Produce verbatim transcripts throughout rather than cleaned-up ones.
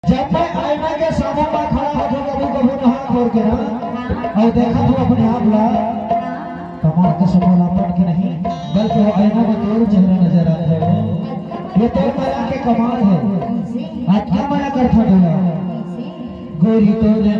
जब मैं आईना के सामने में खड़ा हो जाऊं, कभू कभू नहा खोर के ना, और देखा तू अपने आप ला, तो माँ कसम वाला पट के नहीं, बल्कि वो आईना में तोर चेहरा नजर आता है। ये तो माया के कमाल है। आज क्या माया करता गया? गोरी तोरे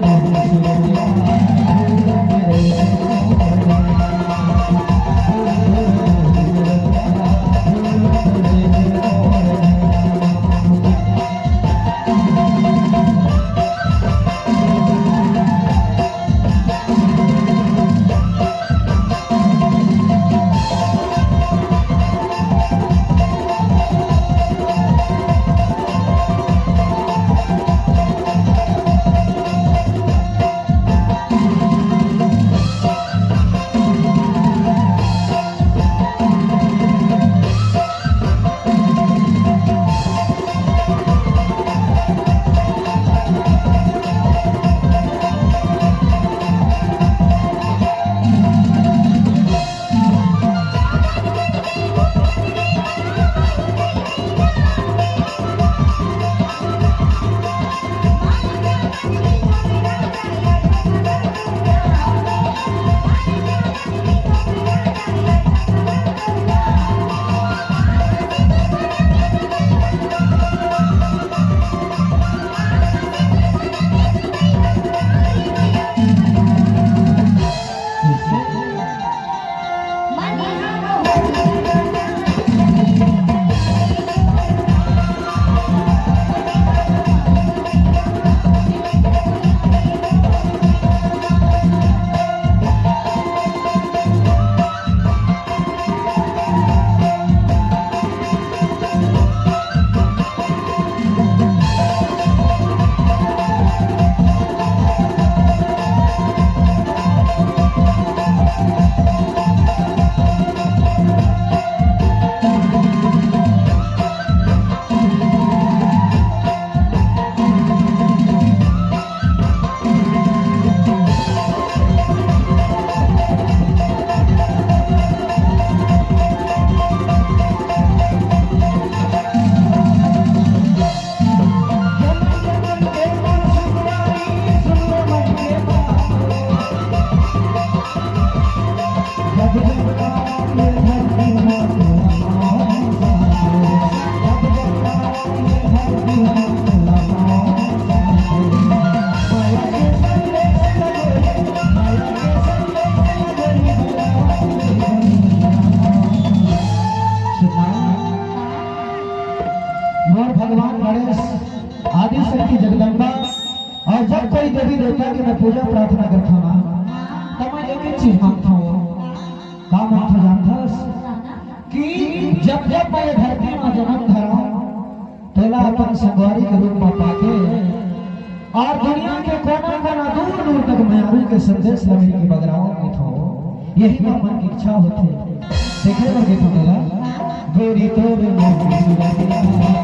मोर भगवान गणेश, आदि शक्ति जगदम्बा, और जब कोई देवी देवता के मैं पूजा प्रार्थना करता हूँ ना, तब मैं एक ही चीज मांगता हूँ। का मांगता जानथस? कि जब जब मैं ये धरती में जन्म धरा, तोला अपन संगवारी के रूप में पाके और दुनिया के कोना कोना दूर दूर तक मयारू के संदेश ला मिलके बगरावत मिथो। यही तो मन की इच्छा होथे। देखे बर के तो बोला, गोरी तोर मोर